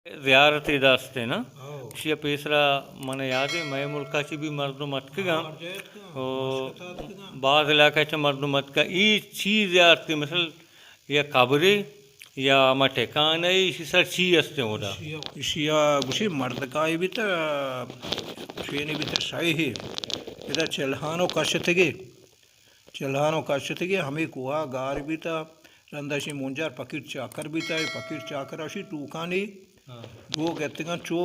زیارتے داشتیں نا؟ ہو۔ ایشی ءَ پیسرا من یاد ایں، مئے ملک ءَ چہ بھی مردم اتکگاں۔ ہاں، جاہ اتکگاں، او، مشکتا اتکگاں۔ باز علاقہ چہ مردم اتکگاں۔ اے چی زیارتے، مثل یا قبرے یا ہما ٹھکانہ اے، ایشی سر چی استیں اودا؟ ایشی ءَ، ایشی ءَ گوشی مردکائی بیتا، چینی بیتا شاہی۔ ادا چلہانو کشتگی۔ چلہانو کشتگی، ہمے کوہا گار بیتا، رندا شی مونجار پکیر چاکر بیتا، اے پکیر چاکر اشی ٹوکانی ہاں۔ ڈوک اتگاں چو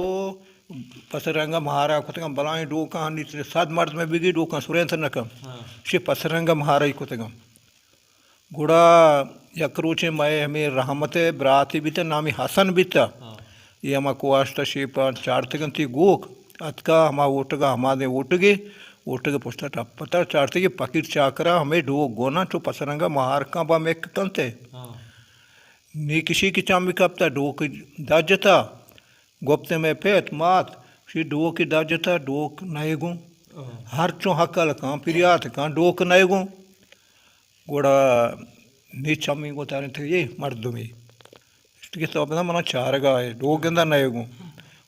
پس رنگا مہارا کتگاں، بلائیں ڈوکاں ہنی صد مرد میں بگی ڈوکاں سرینت نکن۔ ہاں۔ شی پس رنگا مہارا ہی کتگاں۔ گڑا یک روچے مئے ہمے رحمت ءِ براتے بیتا، نامی حسن بیتا۔ ہاں۔ اے ہما کواشتا شیپاں چارتگنتی گوک، اتکا ہما اوٹگا، ہما دے اوٹگے، اوٹگے پشتا ٹپتا چارتگی پکیر چاکرا ہمے ڈوک گونا چو پسرنگا مہارکاں با مک کنتے۔ ہاں۔ نی کشی کی چامی کپتا ڈوک دجتا، گپتے مئے پت مات، شی ڈوک دجتا، ڈوک نئے گوں۔ ہاں۔ ہر چو حقل کان، پریات کان، ڈوک نئے گوں۔ گڑا نی چمی گوں تارینتگ، اے مردمے۔ اشتگی تو بزاں منا چارگا اے، ڈوک گندا نئے گوں۔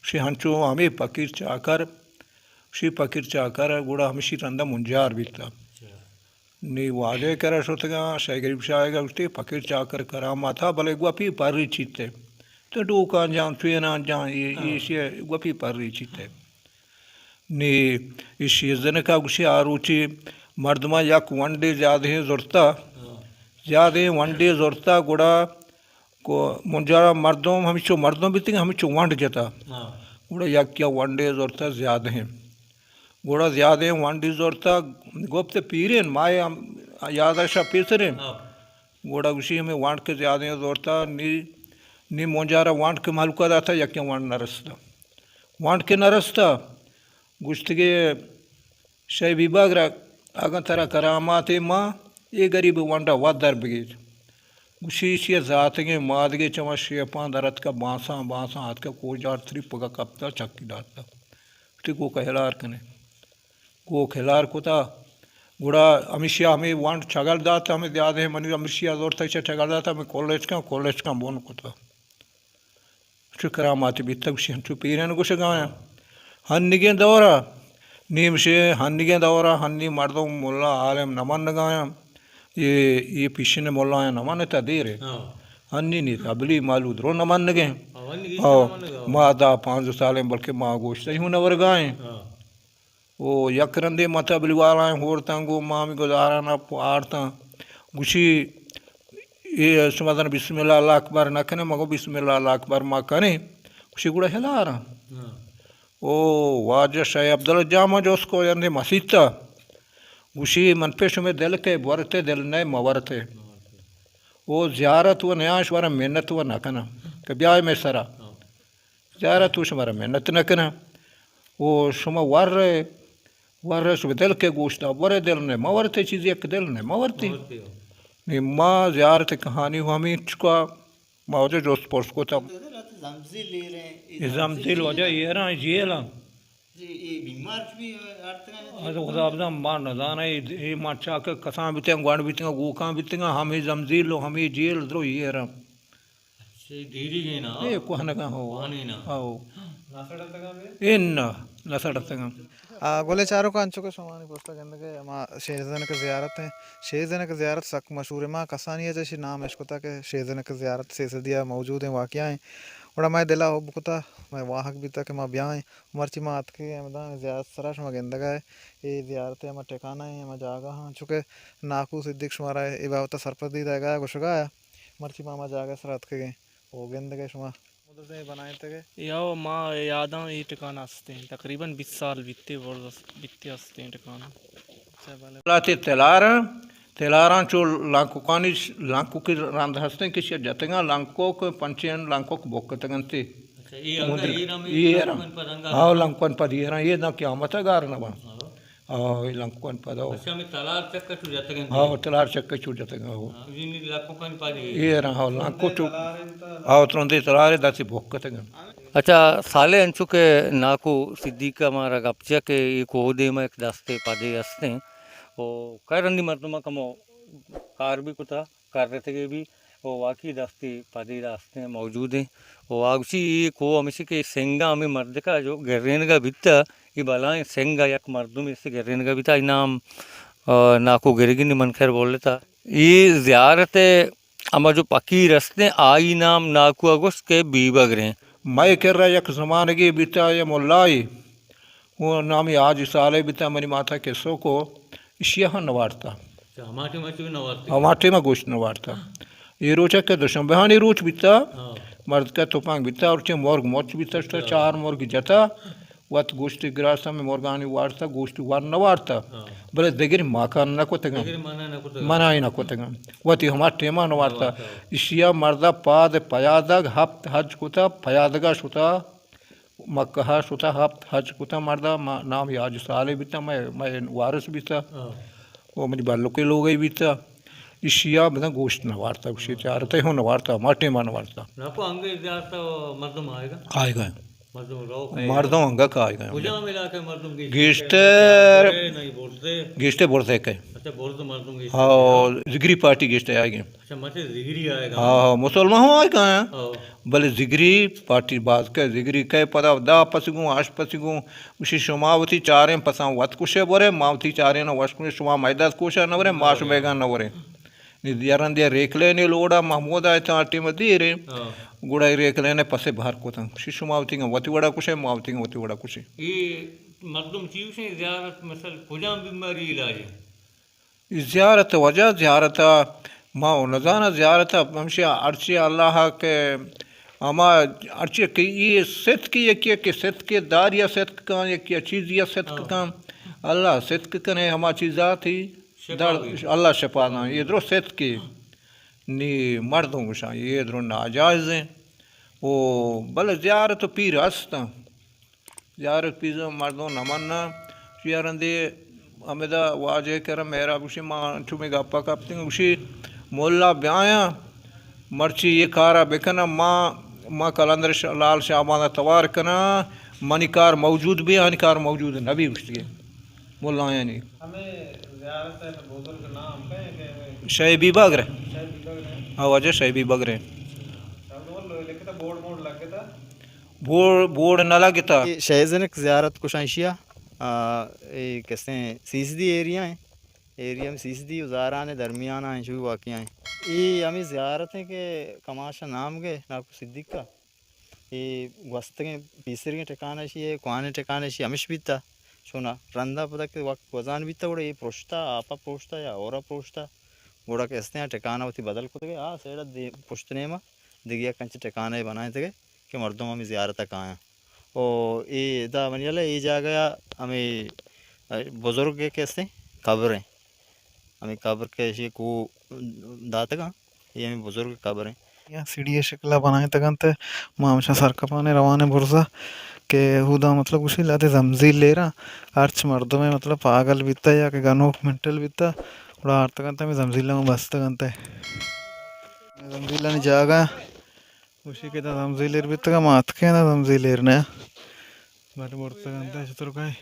شی ہنچو ہمے پکیر چاکر، شی پکیر چاکر گڑا ہمشی رندا منجار بیتا۔ اچھا۔ نی واجہ کرا شتگاں، شاہ غریب شاہ گا گوشتی، پکیر چاکر کراماتا، بلے گوپی پری چیتے۔ تو ڈوکاں جان، چویناں جان، اے، ہاں۔ ایشی گوپی پری چیتے۔ نی ایشی زنکا گوشی، آ روچی مردماں یک ونڈے زیادہیں زرتا، ہاں۔ زیادہیں ونڈے زرتا، گڑا کو منجارا مردم ہمچو مردم بیتگ، ہمچو ونڈ جتا۔ ہاں۔ گڑا یک یا ونڈے زرتا زیادہیں۔ گڑا زیادہیں ونڈی زرتا، گپت پیرین، مائے ہم یاداشا پیسرین۔ ہاں۔ گڑا گوشی ہمیں ونڈ کے زیادہیں زرتا، نی، نی منجارا ونڈ کے مہلوکا داتا، یکیں ونڈ نرستا۔ ونڈ کے نرستا، گوشتگے شے بیباگ را، اگاں ترا کراماتے ما، اے گریب ونڈا وت در بگیج۔ گوشی ایشی ء زاتگیں مادگے چما شیپاں در اتکا، بانساں بانساں اتکا، کوجار تریپگا کپتا، چکی داتا۔ گوشتی گوکا ہلار کنے۔ گوک ہلار کتا۔ گڑا ہمیشی ء ہمے ونڈ چگل دات، ہمے زیادہ منی ہمیشی ء زورتا چہ چگل دات، ہمے کلچکاں، کلچکاں بن کتا۔ چو کراماتے بیتگ، گوشی ہنچو پیرین گوشگایاں۔ ہنیگیں دورا، نی مشے ہنیگیں دورا، ہنی مردم ملا عالم نہ منگایاں۔ اے، اے پیشن ملایاں نہ منتا دیرے۔ ہاں۔ ہنی نی تبلی مالو درو نہ منگیں۔ ہاں، ہنی ہیچ او، نہ منگا۔ ما دا پانزدہ سالیں بلکہ ما گوشتہ ہوں نہ ورگائیں۔ ہاں۔ او یک رندے ما تبلی والائیں ہورتاں، گو ما ہمے گزارانا آرتاں۔ گوشی، اے شما زن بسم اللہ اللہ اکبر نہ کنے؟ مگو بسم اللہ اللہ اکبر ما کنیں۔ گوشی گڑا ہلاراں۔ ہاں۔ او واجہ شاہ عبداللہ جامع جوست کو یعنی مسیت ء۔ گوشی من پہ شمے دل کے بورتے، دل نئے مورتے۔ او زیارت و نیاش ورا منت و نہ کناں کہ بیائے مے سرا۔ ہاں۔ زیارت و شمارا منت نہ کناں۔ او شما ورے، ورے شما دل کے گوشتا، ورے دل نئے مورتے، چیزی یک دل نئے مورتے۔ مورتے ہو۔ نی ما زیارت کہانی ہمیں چکا ما واجہ جست پرس کتا۔ زمزیل ایر ایں، اے اے زمزیل زمزیل واجہ ایر ایں۔ ایر ایں، جیل ایں۔ جی، اے بیمار چ بھی ہر طرح اے خدا بزاں ما نزاناں، اے، اے ما چاکہ کسان بیتیں، گونڈ بیتیں، گوکان بیتیں، ہمے زمزیل و ہمے جیل درو ایر ایں۔ اچھا، اے دیری گے نا؟ اے کوہنگاں ہو۔ کوہنی نا؟ ہو۔ نہ سڑتگاں بے؟ اے نہ، نہ سڑتگاں۔ آ، گلیں چاروکاں، انچو کہ شمانی پشتا گندگ ء ہما شیزنک زیارت ایں۔ شیزنک زیارت سک مشہور ایں۔ ما کسانی ء چہ اشی نام اشکتا کہ شیزنک زیارت سیسدی ء موجود ایں، واقعہ ایں۔ گڑا مئے دل ء حب کتا، مئے واہگ بیتا کہ ما بیائیں۔ مرچی ما اتکگیں ہمدان زیارت سرا، شما گندگ ء اے زیارت ء ہما ٹھکانہ ایں، ہما جاگہ آں۔ انچو کہ ناکو صدیق شمارا اے بابت ء سرپدی دئیگ ء گوشگ ء آیا۔ مرچی ما ہما جاگہ سرا اتکگیں۔ او گندگ ء شما۔ مدرسہ بنائینتگ ء؟ یا ما یاداں اے ٹکان ہستیں، تقریباً بیست سال بیتے، برز است-، بیتے ہستیں ٹکان۔ اچھا، بلے۔ لاتے تلاراں، تلاراں چو لانکوکانی ش-، لانکوکی رند ہستیں کہ شہ جتگاں، لانکوک پنچین لانکوک بوکتگنتے۔ اچھا، اے ہمدا مدر-، اے ہم اے ہم۔ لانکوکن پد انگا ہاں، ہستاں؟ لانکوکن پد اے ہم، اے داں قیامت ء گار نہ باں۔ ہاں۔ آ، اے لانکوکن پدا ہو۔ اچھا، ہمے تلار چکا چو جتگ انت؟ ہاں، تلار چکا چو جتگ انت، ہو۔ ہاں، یعنی لانکوکانی پد اے۔ اے را، ہاں، لانکو چو۔ ہاں، ترندے تلارے داتی بوکتگ انت۔ اچھا، سالے انچو کہ ناکو صدیق ء مارا گپ جت کہ اے کوہ دیما یک دستے پدے ہستیں۔ او کئے رندی مردماں کمو کار بھی کتا، کار رتگے بھی۔ او واقعی دستے پدے دا ہستیں، موجود ہیں۔ و آ گوشی، اے کوہ ہمیشی کہ سنگا ہمے مردکا جو گرینگا بیتا، اے بلائیں سنگا یک مردمے است گرینگا بیتا، آئی نام، آ، ناکو گرگنی من خیر بولتا۔ اے زیارت ہما جو پکیر استیں، آئی نام ناکو گوشت کہ بیبگریں۔ مئے کرا یک زمانگے بیتا، یا ملائے، او نامی حاجی صالح بیتا، منی ماتا کسو کو، اشیا ہم نوارتا۔ اچھا، ہما ٹائم ء چو نہ وارتگ؟ ہما ٹائم ء گوشت نہ وارتگ۔ اے روچ ء کہ دوشنبہانی روچ بیتگ، ہاں۔ مردک ء تپنگ بیتگ، اور چہ مرگ مچ بیتگ، شتگ، اچھا۔ چار مرگ جتگ، وت گوشت گراس ہمے مرگانی وارتگ، گوشت ور نہ وارتگ۔ ہاں۔ بلے دگری ماکان نہ کتگ۔ دگری منع نہ کتگ۔ منع ہی نہ کتگ۔ وتی ہما ٹیم ء نہ وارتگ۔ نہ وارتگ۔ ایشی ء مرد ء پاد پیادگ ہپت حج کتگ، پیادگ ء شتگ۔ مکہ ء شتہ، ہپت حج کتہ مردا، ما نام حاج صالح بیتہ، مئے، مئے وارث بیتہ۔ ہاں۔ و منی بلکے لوگے بیتہ۔ ایشی ء بزاں گوشت نہ وارتہ، گوشی چارتہ ہوں نہ وارتہ، ما ٹیما نہ وارتہ۔ ناکو انگے زیارت ء مردم آئیگا؟ آئیگا۔ مردم رو کئے؟ مردم انگا کہ آئیگا۔ کجام علاقہ مردم گیشتر؟ گیشتر برزے نہیں، برزے؟ گیشتر برزے کئے۔ اچھا، برز مردم گیشتر۔ ہاں، زگری پارٹی گیشتر آئیگا۔ اچھا، مچے زگری آئیگا۔ ہاں، ہاں، مسلمان ہوں آئیگا۔ ہاں۔ بلے زگری پارٹی باز کئے، زگری کئے پدا دہ پسی گوں، ہشت پسی گوں، گوشی شما وتی چاریں پساں وت کشے برے، ما وتی چاریں وش کنیں، شما مئے دست کوشا نہ ورے، ما شمئیگاں نہ وریں۔ نی رندے ریکلین لوڑا محمود آئے تاں ٹیم دیریں، ہاں۔ گڑا ریکلین پسے بہر کتن۔ گوشی شما وتی وتی وڑا کشے، ما وتی وتی وڑا کشے۔ اے مردم چی گوشیں زیارت مثل کجام بیماری علاج ہے؟ اے زیارت وجہ، زیارت ء ما و نزاناں، زیارت ء ہمشی ہرچی اللہ ء کہ ہما ہرچی کہ اے ستک یکی کہ ستک داری ء ستک کن، یکی چیزی ء ستک کن، اللہ ستک کنے ہما چیزاتی شفا در-، بی۔ اللہ شفا دان، اے درو ستکے نی مردم گوشاں، اے درو ناجائز ہیں۔ او بلے زیارت و پیر ہستاں۔ زیارت پیزا مردم نہ مناں۔ چیا رندے ہمدا واجہ کرا مہراب گوشی، ما انچو مے گپا کپتیں، گوشی ملا بیایاں، مرچی یہ کارا بکناں، ما، ما قلندر ش-، لال شعبان توار کناں، منی کار موجود بی، آنی کار موجود نہ بی، گوشتی ملایانی۔ ہمیں زیارت ہے بزرگ نام کہیں کہ شے بیبگر۔ شے بیبگر۔ ہاں، واجہ شے بیبگر۔ بورڈ، بورڈ نہ لگتا۔ اے شے زنک زیارت کشاں ایشیا، آ، اے کسیں سیسدی ایریا ہیں، ایریا میں سیسدی و زاران درمیان ہیں، شوی واقعہ ہیں۔ اے ہمیں زیارت ہیں کہ کماشا نام گئے ناکو صدیق کا۔ اے گوستگیں پیسرگیں ٹکانہ ایشی ہے، کوہنیں ٹکانہ ایشی ہمش بیتا۔ چونا رندا پدا کہ وقت گوزان بیتا، گڑا اے پروشتا، آپا پروشتا یا اورا پروشتا۔ گڑا کہ استیں ٹکانہ وتی بدل کتگے، آ سیڑا دے-، پشت نیما دگہ یک انچیں ٹکانہ بنائینتگے کہ مردم ہمے زیارت ء کایاں۔ او اے ادا منی ہیال ء اے جاگہ ء ہمے بزرگ کہ استیں قبر ہیں، ہمے قبر کہ ایشی کو داتگاں، اے ہمے بزرگ قبر ہیں۔ یا سیڑھی ء شکل ء بنائینتگ انت۔ ما ہمشاں سر کپان ء روان ء برزا کہ اودا مطلب گوشی لہتے زمزیل لیراں، ہرچ مردمے مطلب پاگل بیتہ یا کہ گنوک منٹل بیتہ، گڑا آرتگ انت ہمے زمزیل ء بستگ انت۔ زمزیلانی جاگہ گوشی کہ دا زمزیل ایر بیتگ، ما اتکیں دا زمزیل ایر نہ۔ بلے برتگ انت چترکائی۔